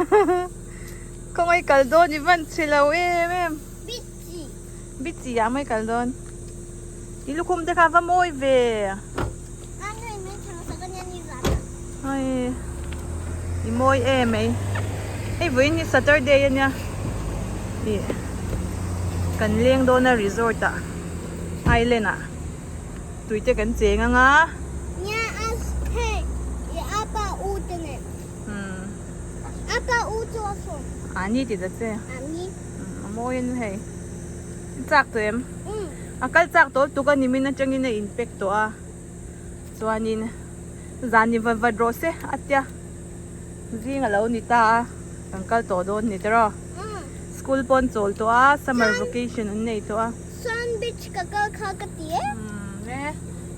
Khawngaih kal dawn i van chhe lo em em. Bichi ah mai kal dawn. I lukhum te kha va mawi ve. Hei i mawi em mai. Hei vawiin hi Saturday a nia. Ih kan leng dawn a resort ah island ah tui te kan cheng ang a. Nia a hei i apa u te nen. Umm. Apa u chu a sawm. A ni ti ta che. A ni. A mawi a ni hei. I chak tawh em? A kal chak tawh lutuk a nimin atangin a in pack tawh a. Chuanin zan ni vat vat rawh se a tia. Zing a lo ni ta a, kan kal tawh dawn ni tiraw. School pawh an chawl tawh a, summer vacation an nei tawh a. Sun beach ka kal kha ka ti e. Umm e,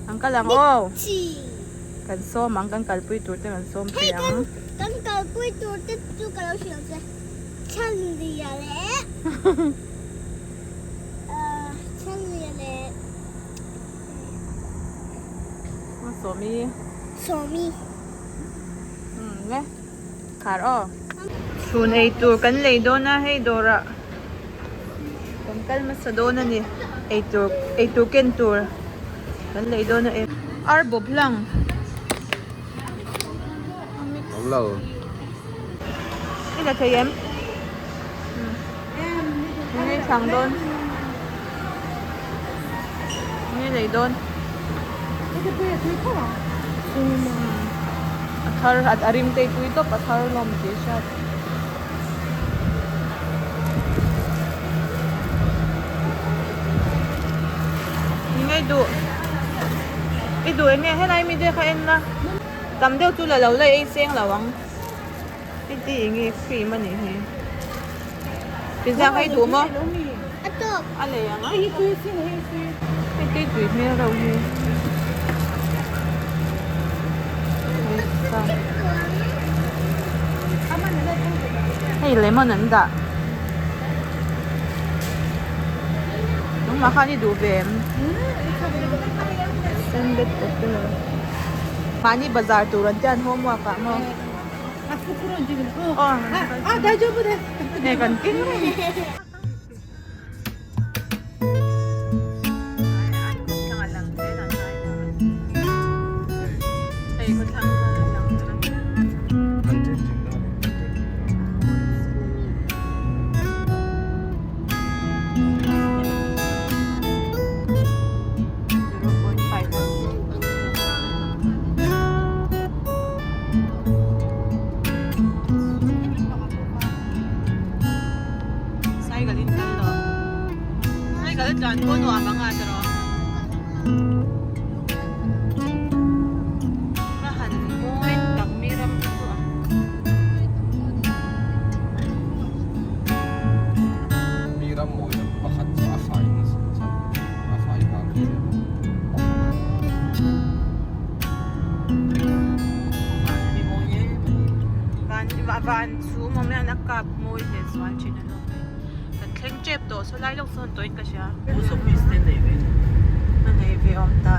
an kal ang aw. Kan sawm ang, kan kalpui tur te kan sawm thei ang. Hei kan kalpui tur te chu ka lo hrilh che. Chhanlia leh Chhanlia leh Sawmi Sawmi Umm le khar aw. Chhun ei tur kan lei dawn a hei dawrah kan kal hmasa dawn a ni ei tur ei tur ken tur kan lei dawn a ar bawp hlang. Awm lo. I la thei em? Nge thlang dawn. Nge lei dawn. A thar a rim te tui tawp a thar lawm tih hriat. Nge duh. I duh eng nge helai mi te kha en la. Tam deuh chu la lo la ei seng lo ang. Hei ti eng nge cream a nih hi. Pizza kha i duh maw? A lei ang a. Hei te tui hmel reuh hi. Hei lemon an dah. Nangmah khan i duh ve em? Sanded popular. Mahni bazar tur an tia an homework ah maw? Aw kan keng reng. Cycle in kal lo cycle a tlan pawh nuam ang a tiraw a han mawi tak mi ram te chu a. Mi ram mawi lam pakhat chu a fai nasa a fai vang hi Van van chhum awm hian a kap mawi leh zual thin a lo kan thleng tep tawh saw lai lawk sawn tawhin ka hria Post office te nei ve a nei ve awm ta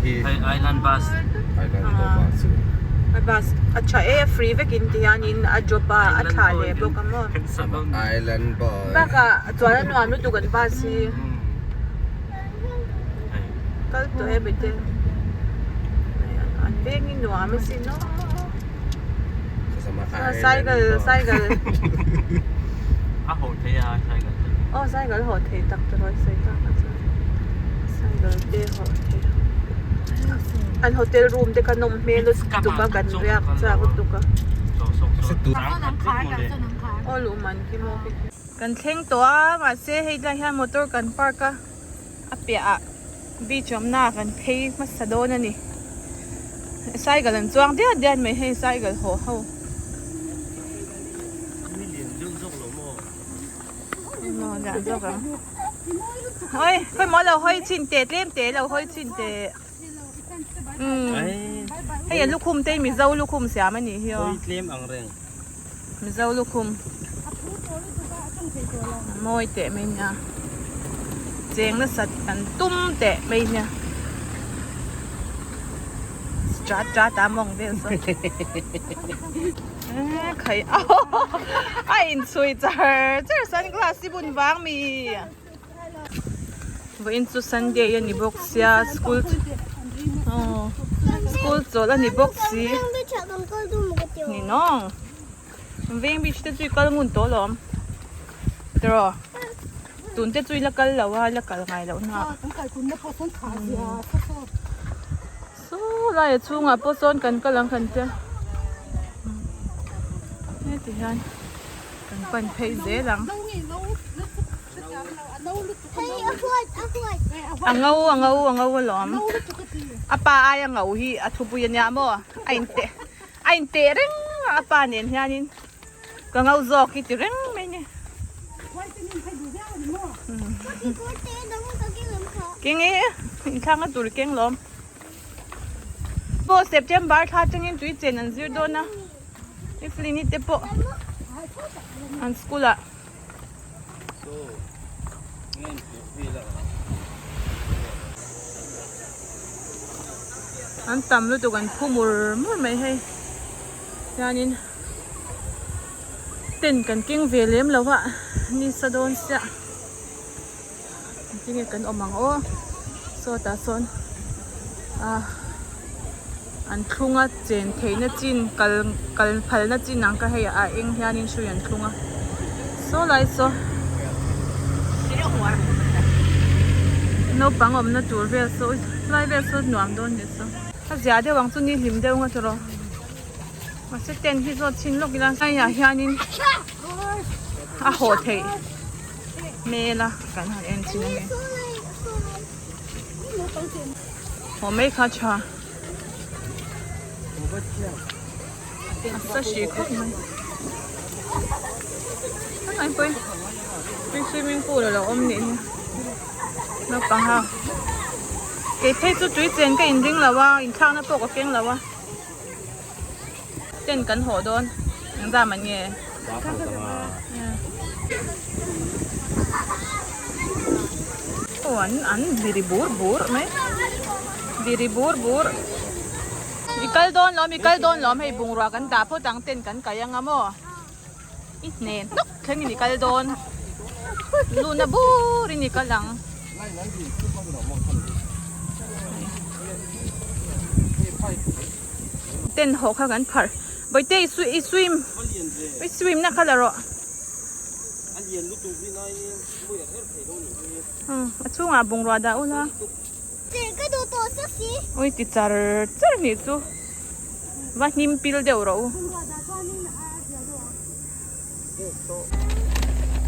Hei island bus a bus a tha e a free vek in ti hianin a drop a a thlah leh bawk a maw Island boy bakah chuan a nuam lutuk an bus hi. Kal tawh e mite an veng hi nuam asin aw cycle cycle a haw thei a cycle te aw cycle haw thei tak te rawh sawi tak a chuan cycle te haw thei an hotel room te kha nawm hmel lutuk a kan riak chak lutuk a aw luh man khi maw kan thleng tawh a mahse hei tlai hian motor kan park a. A piahah beach awmna ah kan phei hmasa dawn a ni. Cycle an chuang diat diat mai hei cycle haw ho. Emaw lian zawk ang. Oi, khawi maw lo hawi chhin teh tlem teh lo hawi chhin teh. Umm. Hei a lukhum te hi Mizo lukhum siam a nih hi aw. Hawi tlem ang reng. Mizo lukhum mawi teh mai nia cheng nasat an tum teh mai nia. chat chat a mawng vel saw khai a in chhui char char sunglass hi bun vang mi vawiin chu sunday a ni bawk sia school aw school chawlh a ni bawk si ni nawng veng beach te chu i kal ngun tawh alawm tiraw. Tun te chu i la kal lo a, la kal ngai loh na. Saw lai a chhungah pawh sawn kan kal ang kan tia. Heti hian kan pan phei zel ang. A ngo a ngo a ngo alawm. A pa aia ngo hi a thupui ania maw? A inte a inte reng a a pa nen hianin. Ka ngau zawk hi ti reng mai ni. Keng e, inthlanga tur keng lawm. Pawh September thla atangin tui chen an zir dawn a. Iflini te pawh an school ah. An tam lutuk an phu mur mur mai hei. Hianin tent kan keng ve lem lo a ni sa dawn chiah tinge kan awm ang aw sawtah sawn ah an thlung a chen theihna chin kal kal phalna chin ang kha hei a eng hianin hrui an thlung a saw lai saw naupang awmna tur vel saw lai vel saw nuam dawn ni saw a zia deuh ang chu ni hlim deuh nga tawh rawh. Mahse tent hi zawt chhin lawk ila haiah hianin a haw theih hmel a kan han en chhin ange haw mai kha tha a sa hri khawp mai a pawi tui swimming pool alo awm nih hi naupang ho kei phei chu tui chen ka inring lo a inthlakna pawh ka keng lo a. Tent kan haw dawn engzam an nge? Aw an an biri bur bur mai biri bur bur i kal dawn lawm i kal dawn lawm hei bungrua kan dah phawt ang tent kan kai anga maw i hne hnawk thlengin i kal dawn luna burin i kal ang. Tent haw kha kan pharh bawihte i i swim i swim na kha la rawh a chhungah bungrua dah ula ui ti char char nih chu va hnim pil deuh rawh u.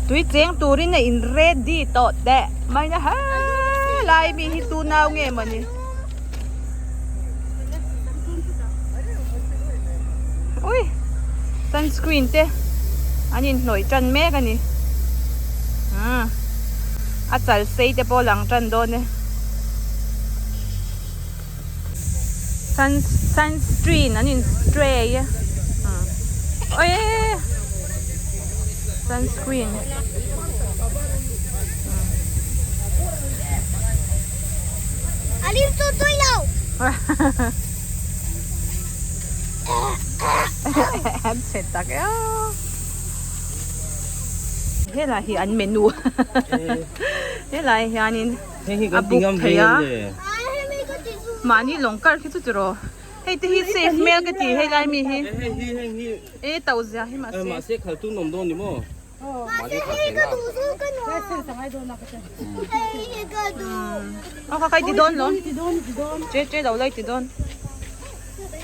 Tui cheng turin a in ready tawh teh mai na helai mi hi tu nau nge mawni ui sunscreen te an in hnawih tan mek ani ah a chal sei te pawh a lang tan dawn e sun sunscreen an in spray a awii sunscreen chhe tak e aw helai hi an menu helai hianin a buk thei a mahni lawng kar khi chu tiraw hei te hi safe hmel ka ti hei lai mi hi e to zia hi mahse mahse khal tu nawm dawn ni maw aw kha kai ti dawn lo che che lo lai ti dawn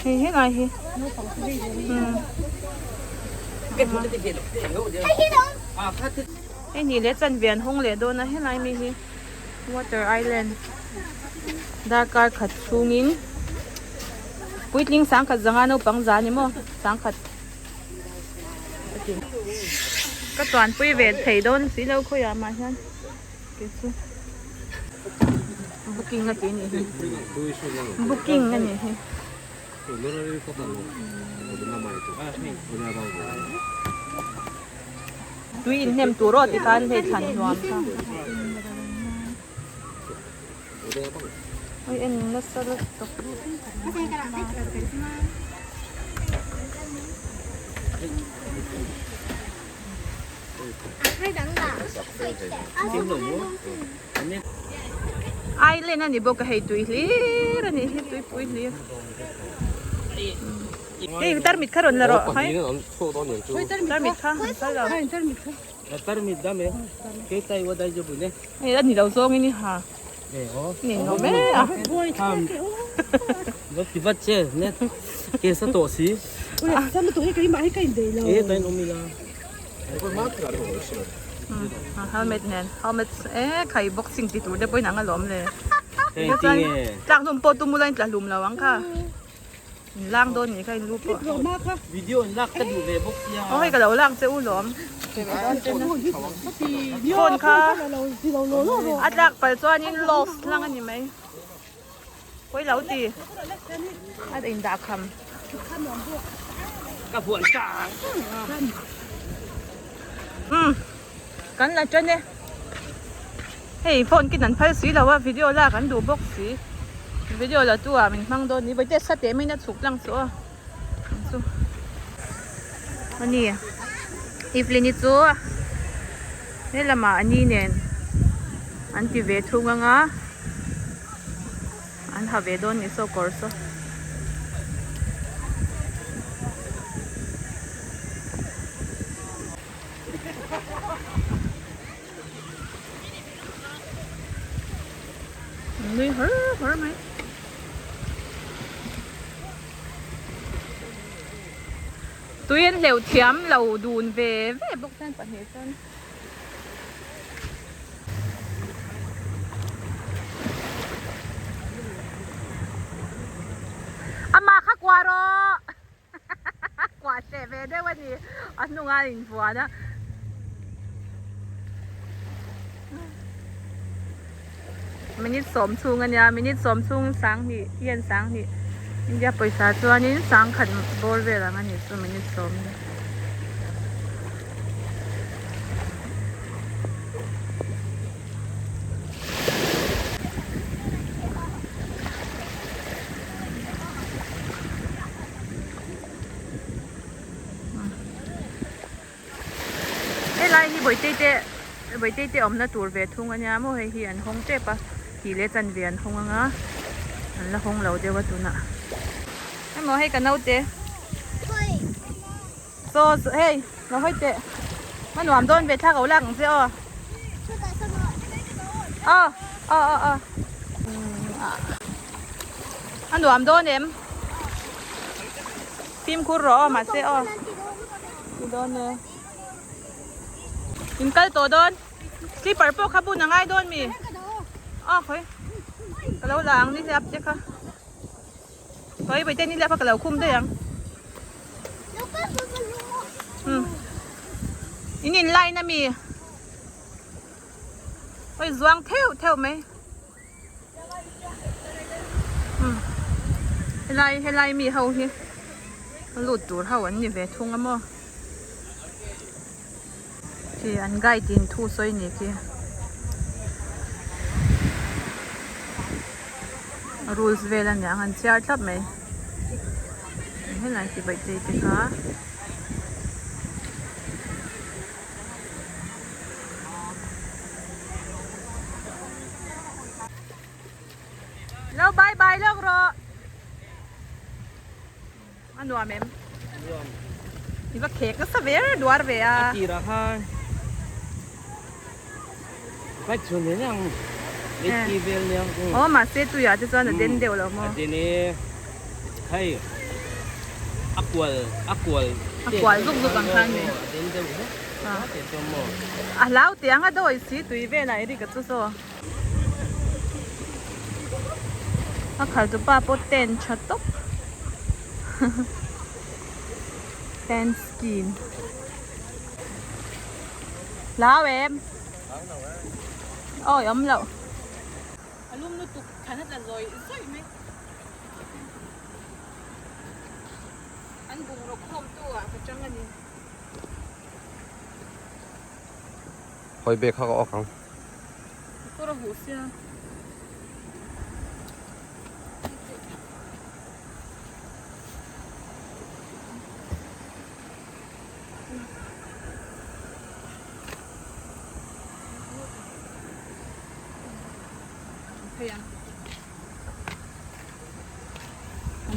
hei he lai hi hei ni leh chanve an hawng leh dawn a helai mi hi. Water Island darkar khat chhungin puitling sangkhat zanga naupang za ni maw sangkhat ka chuanpui ve thei dawn si lo khawiah mah hian kei chu booking a tih a nih hi booking a nih hi. Tui inhnem tur aw tikhan hei thlan hnuam kha. Oi en nasa lutuk. Island a ni bawk a hei tui hlir a nih hi tuipui hlir. Hei tarmit kha rawn la rawh hai. Tarmit kha an kal lo. Hei a ni lo zawngin i ha. Ni lo me a. Helmet nen helmet e khai boxing ti tur te pawhin ang alawm le. Tlak hlum pawh tum ula in tla hlum lo ang kha. In lang dawn nih kha in lu pawh. Video in lak ka duh ve bawk sia. Aw hei ka lo lak che u lawm. Phone kha a tlak palh chuanin lost lang a ni mai. Pawi lo ti. A in dah kham. Ka buan chang. Um kan la tan e. Hei phone kin an phal si lo a video lak an duh bawk si. Video la tu ah min hmang dawn ni vawi te sa teh mai in a chhuk tlang chu aw. Chu ani Evelyn hi chu he lamah ani nen an ti ve thung ang a an ha ve dawn ni saw kawr saw. Nui hawr hawr mai. Tui an hleuh thiam lo dun ve ve bawk chuan pahnih chuan. Amah kha kuah rawh. Kuah hreh ve deuh a ni a hnunga a invuan a. Minute sawm chhung a nia minute sawm chhung sanghnih hian sanghnih India pawisa chuanin sangkhat bawr vel ang a nih chu minute sawm hi. Helai hi bawihte te bawihte te awmna tur ve thung ania maw hei hi an hawng tep a tih leh chanve an hawng anga an la hawng lo deuh a tunah emaw hei ka naute saw hei lo hawi teh a nuam dawn ve thla ko lak ang che aw aw aw aw aw a nuam dawn em fimkhur rawh aw mahse aw ti dawn e in kal tawh dawn slipper pawh kha bun a ngai dawn mi aw khawi ka lo la ang ni hlep te kha khawi vawi te ni hlep kha ka lo khum daih ang um in in line ami oi zuang theuh theuh mai. Helai helai mi ho hi lut tur ho an ni ve thung a maw khi an guide in thu sawi ni khi rules vel a niang an chhiar thlap mai helai ti vaih chei te kha. Lo bye bye lawk rawh. A nuam em? Nuam. I va khek nasa ve duar ve a. A tirah khan vai chhun hle ang. Leti vel nia. Aw mahse tuiah te chuan a den deuh lo maw? A den e. Hei a kual a kual a kual zuk zuk ang khan ni. A den deuh hlek. A hlau tiang a dawi si tui velah Eric a chu saw. A khal tu pa pawh tent tha tawp tent skin hlau em awi awm loh a lum lutuk thlan a tla zawi zawih mai an bungraw khawm tu ah ka chang a ni. Hawi bag kha ka awk ang. Kawr a huh sia.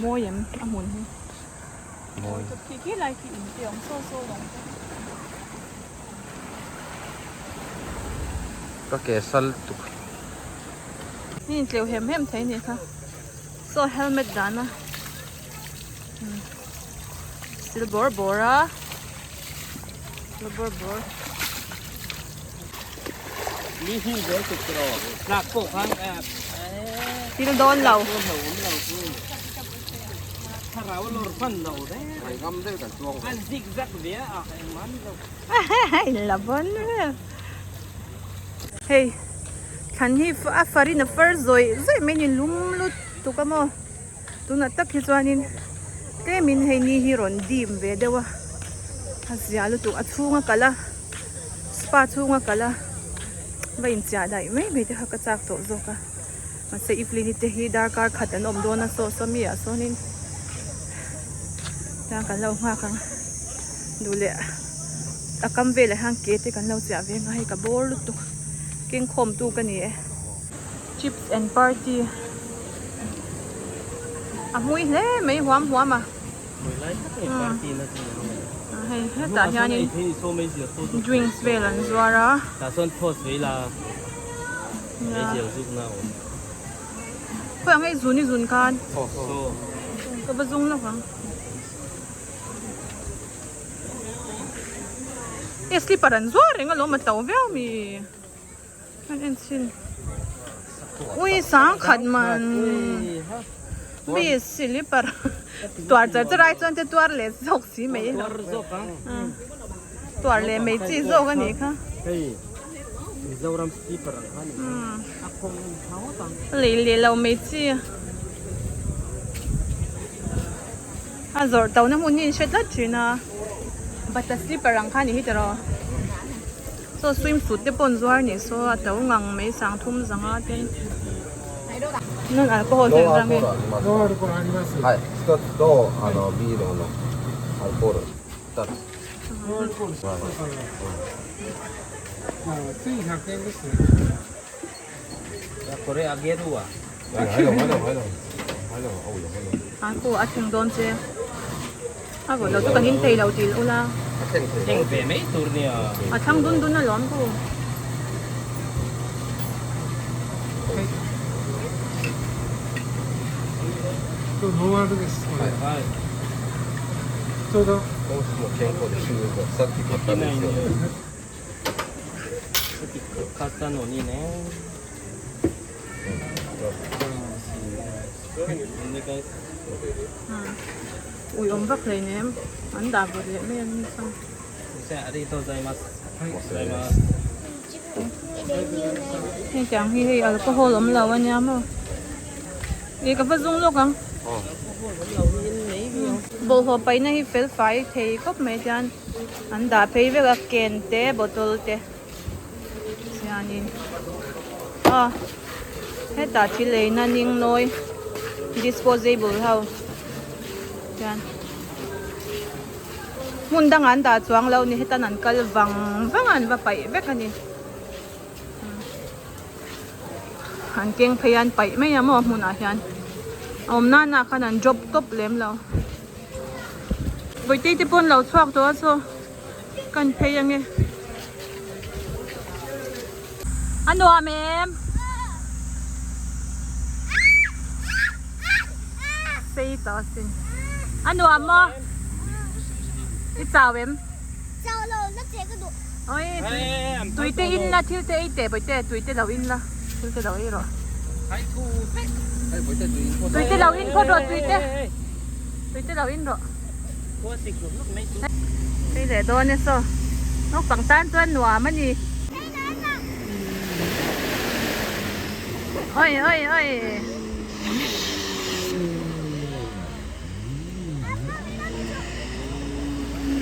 Mawi em a hmun hi. Mawi. Khi khi lai khi in te awm saw saw lo. Ka ke sal tuk. Ni in tleu hem hem thei ni kha. Saw helmet dana. Sil bawr bawr a. Sil bawr bawr. Mi him zel tuk tiraw. Tlak pawh khan Thil dawn lo. Thlarau lawr hman lo reng. Ngaihngam deuh kan chuang ve. An zig zag ve a engmah ni lo. In la bon vel. Hei thlan hi a farin a far zawih zawih mai ni lum lut tuk a maw. Tunah tak hi chuanin tlemin hei ni hi rawn dim ve deuh a a zia lutuk a chhunga kal a spa chhunga kal a va inchiah daih mai mai te kha ka chak tawh zawk a mahse evelyn te hi darkar khat an awm dawn a saw saw mi ah sawnin tiang kan lo nghak ang duh leh a kam velah hian ke te kan lo chiah ve ang a hei ka bawr lutuk keng khawm tu ka ni e. Chips and party a hmui hle mai huam huam a hei hetah hianin drinks vel an zuar a khawi ang hei zun i zun khan ka va zung lawk ang e slipper an zuar reng alawm a to viau mi. An en chhin ui sangkhat man mi slipper tuar char char ai chuan te tuar leh zawk si mai tuar leh mai chi zawk a nih kha lei leh lo mai chi a zawrh to na hmun hi in hre tlat thin a bata slipper ang kha a ni hi tiraw. Saw swim suit te pawh an zuar nih saw a to ngang mai sang thum zanga ten non alcohol te an zam e. A ku a thleng dawn che a vawh lo chu kan in thei lo tih ula a thlang dun dun alawm ku. Ui awm vak hlei nem an dah vawt leh mai an ni chuan. Hei tiang hi hei alcohol awm lo ania maw ih ka va zung lawk ang bawlhhlawh paihna hi fel fai thei khawp mai chuan an dah phei vek a ken te bottle te. Chuanin aw hetah thil eina ning nawi disposable ho chuan hmun dangah an dah chuang lo ni hetan an kal vang vang a an va paih vek a ni an keng phei a an paih mai a maw hmunah hian a awm nana khan an drop tawp lem lo vawite te pawh an lo chhuak tawh a saw. Kan phei ange. A nuam em? Sei tawh asin. A nuam maw? I chau em? Chau lo, la che ka duh. Oi, tui te in la, thil te ei teh bawihte, tui te lo in la, thil te lo ei rawh. Tui te lo in phawt rawh, tui te. Tui te lo in rawh. Hei leh dawn e saw naupang tan chuan nuam a ni. Oi oi oi.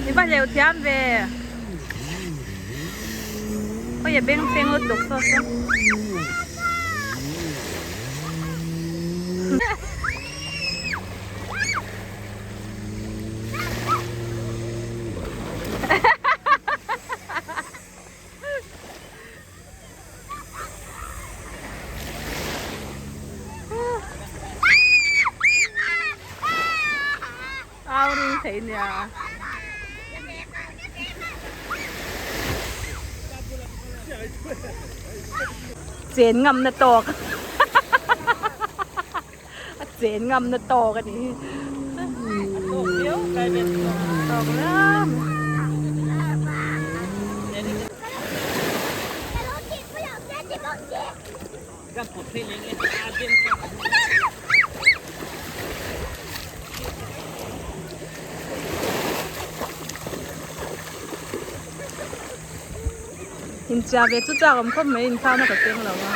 I va hleuh thiam ve. Oi a beng cheng lutuk saw saw. thei nia. Chen ngamna tawk a chen ngamna tawk a nih hi. A tawk viau kai ve tawk. Tawk viau. Inchhiah ve chu chak awm khawp mai inkhana ka keng lo a.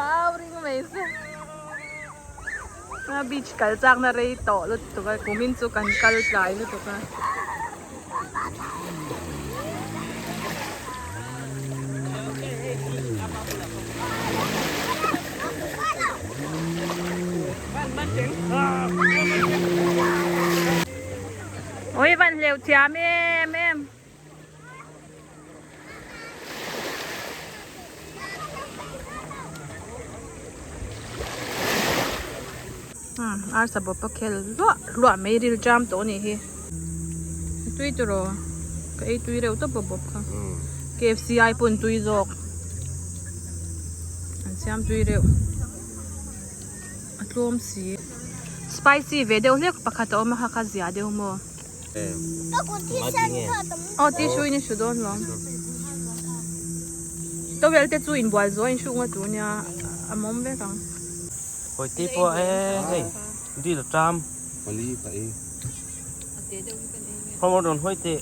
Au ring mai se. A beach kal chak na rei tawh lutuk a kumin chu kan kal tlai lutuk a. Ui van hleuh thiam em em. Arsa bawp a khel hluah hluah mai ril jam tawh anih hi tui tiraw ka ei tui reuh tawp bawp kha KFC ai pawn tui zawk an siam tui reuh a tlawm si spicy ve deuh hlek pakhat a awm a kha kha zia deuh maw. Aw tissue in i hru dawn lo. Towel te chu inbual zuah in hruk nga tur nia a mawm vek ang. Hawi te pawh he hei dil a tam. Pali ka ei. Khaw rawn hawi teh.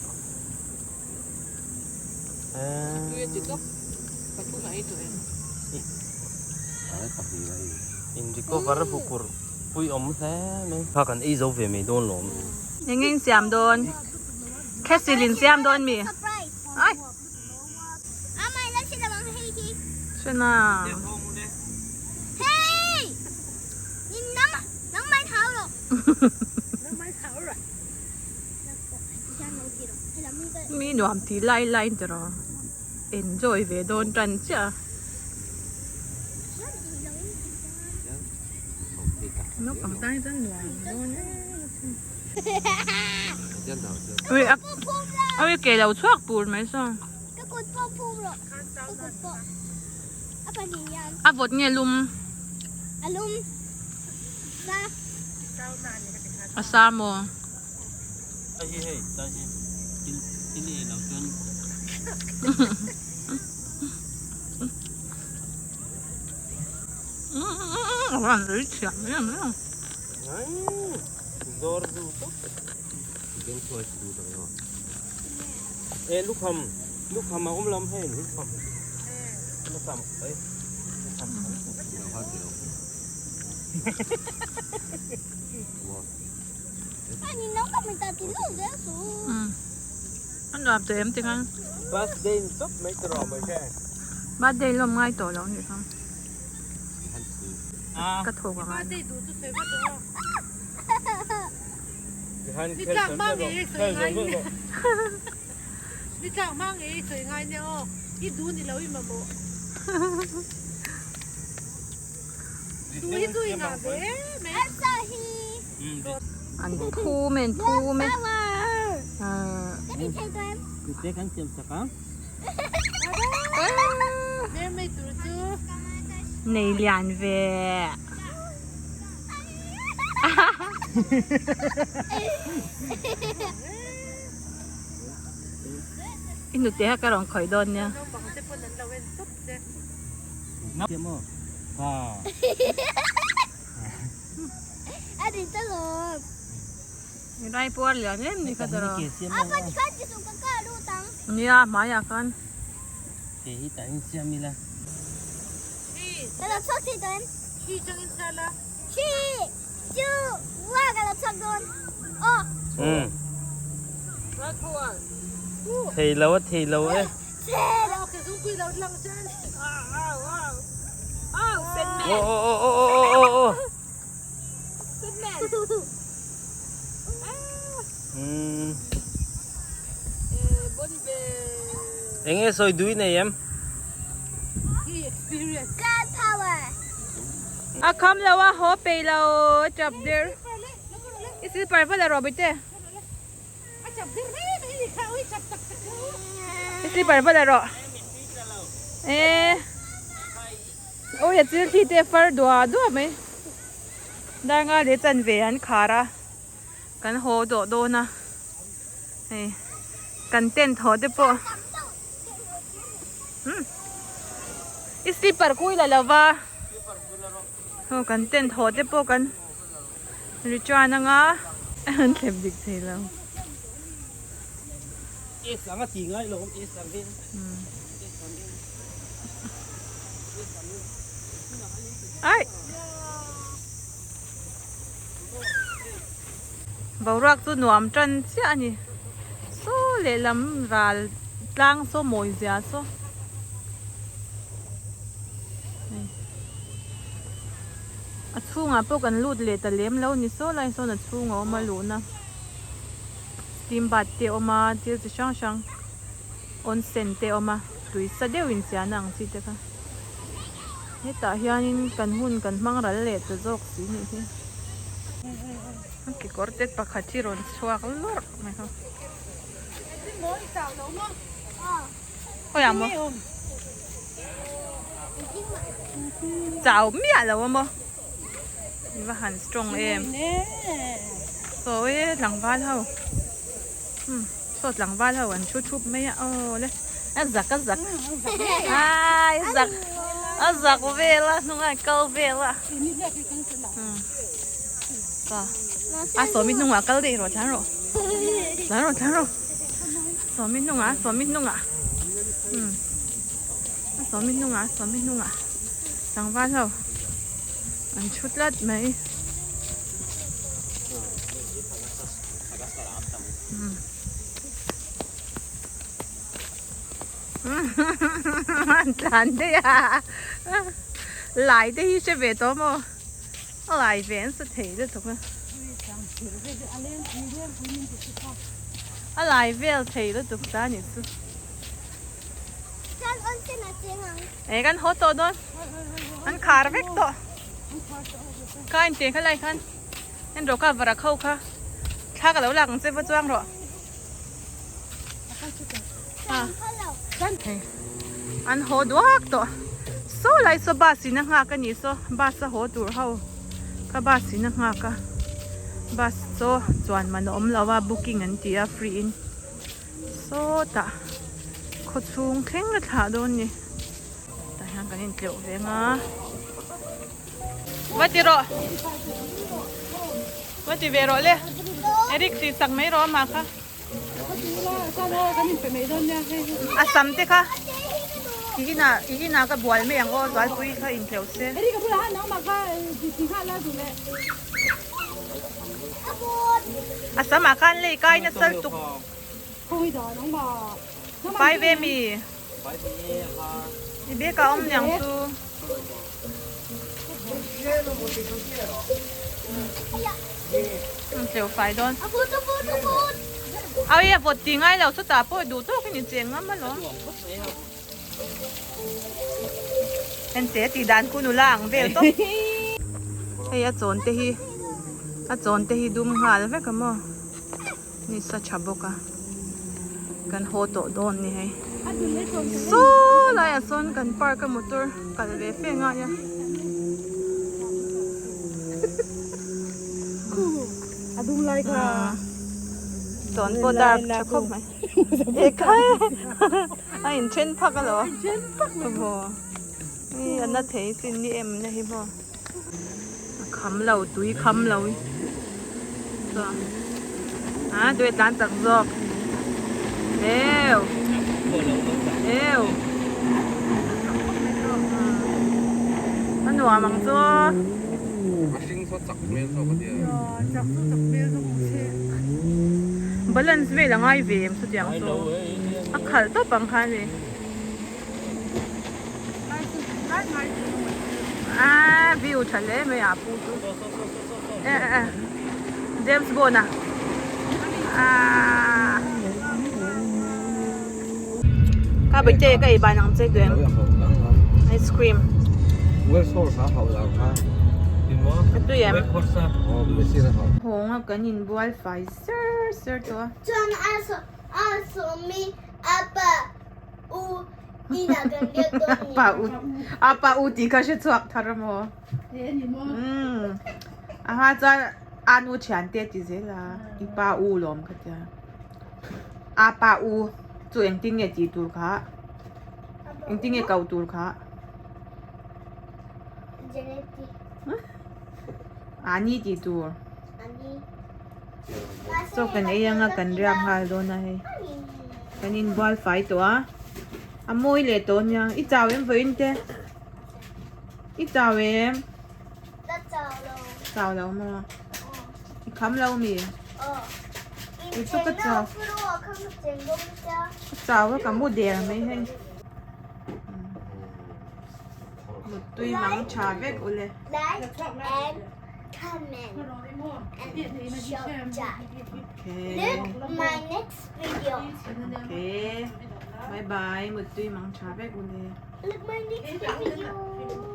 In recover a bupur pui awm hle mai. Kha kan ei zo ve mai dawn lawm. Eng nge in siam dawn? Castle in siam dawn mi? Ai! Hre na. Mi nuam tih lai lai in tiraw enjoy ve dawn tan chiah a. Naupang tan hi chuan nuam dawn em asin. Ui a ui ke lo chhuak tur mai saw. A vawt nge lum? A sa maw? A van rei thiam em em. A nuam tawh em tikhan. Birthday lawm ngai tawh lo nih kha. Ka thawk ang a. An phum e an phum e Nei lian ve I hnute kha ka rawn khawih dawn nia. Rai puar lian em ni kha tawrh nia hmaiah khan. Thei lo a thei lo e. Eng nge sawi dui nei em? A kham lo a haw peih lo a chap der. I silper va la rawh bite. I slipper va la rawh. E. Oi a chil thi te far dua dua mai. Dar nga leh chan ve an khar a. Kan haw dawh dawn a. Hei kan tent haw te pawh. Hmm. I slipper kui la lova. Ho kan tent haw te pawh kan ri chuan anga an thlep dik thei lo. S ang a ti ngai lo S ang in. Ai. Boruak chu nuam tan chiah a ni. Saw lehlam ral tlang saw mawi zia saw. A chhungah pawh kan lut leh ta lem lo ni saw lai sawn a chhung a awm a luhna steam bath te a awm a thil chi hrang hrang onsen te a awm a tui sa deuh in chian ang chi te kha hetah hianin kan hun kan hmang ral leh ta zawk si nih hi a kekawr te pakhat hi rawn chhuak lawrh mai kha khawiah maw chau miah lo a maw i va han strong em sawi e tlangval ho umm saw tlangval ho an thu thup mai a aw le a zak a zak ai a zak a zak vel a hnungah a kal vel a umm a sawmi hnungah a kal daih rawh tlan rawh tlan rawh tlan rawh. Sawmi hnungah sawmi hnungah umm a sawmi hnungah sawmi hnungah tlangval ho an thu tlat mai umm an tlan daih a lai te hi hre ve tawh maw. A lai ve an sa thei lutuk a. A lai vel thei lutuk ta ni chu. E kan haw tawh dawn. An khar vek tawh. Kha in te kha lai khan. En rawh kha varak ho kha. Thla ka lo lak ang che va chuang rawh. An haw duak tawh saw lai saw bus in a nghak a nih saw bus a haw tur ho kha bus in a nghak a bus chaw chuan man a awm lo a booking an ti a free in sawtah khaw chhung thleng a thlah dawn a ni tah hian kan intleuh ve ang a va ti rawh va ti ve rawh le Eric tih sak mai rawh amah kha. A sam te kha i inah i inah ka bual mai ang aw Zualpui kha intleuh se. A sam ah khan lei kai nasa lutuk. Pai ve mi. I bag ah awm niang chu. Tleu fai dawn. Awi a vawt ti ngai lo chutah pawh duh tawk in i cheng ngam alawm. Hente tih dan khu nula ang vel tawp. Hei a chawn te hi a chawn te hi dum nghal vek a maw. Ni sa tha bawk a kan haw tawh dawn ni hei saw laiah sawn kan park a motor kal ve fe ngai a chawn pawh dark tha khawp mai ekhai a inthen phak alawm a na thei sin ni em na hi maw. A kham lo tui kham lo hi chuan a tui a tlan chak zawk heu heu a nuam ang chu a hring saw chak hmel zawk a tia chak chu chak hmel zawk ang che balance vel a ngai ve em chutiang chu a khalh tawp ang kha ani. Ah view tha hle mai a pu chu eh eh James Bond a ah ka bei te ka ei ban ang che duem ice cream Well source a hau lang kha. A tui em? Hawng a kan inbual fai ser ser tawh a. Chuan a a sawmi a pa u inah kan riak dawn ni. Pa u a pa u tih kha hre chhuak thar a maw? Umm a hma chuan a nu thian te a ti zel a i pa u lawm ka tia a pa u chu engtin nge tih tur kha engtin nge ko tur kha. Ani tih tur. Chaw kan ei anga kan riak nghal dawn a hei. Kan inbual fai tawh a. A mawi leh tawh nia. I chau em vawiin te? I chau em? Ka chau lo. Chau lo maw? I kham lo mi? I chu ka chau. Ka chau a ka mu der mai hei. Muttui mang tha vek ule. Like and comment and share. Okay. Look my next video. Okay. Bye bye. Muttui mang tha vek ule. Look my next video.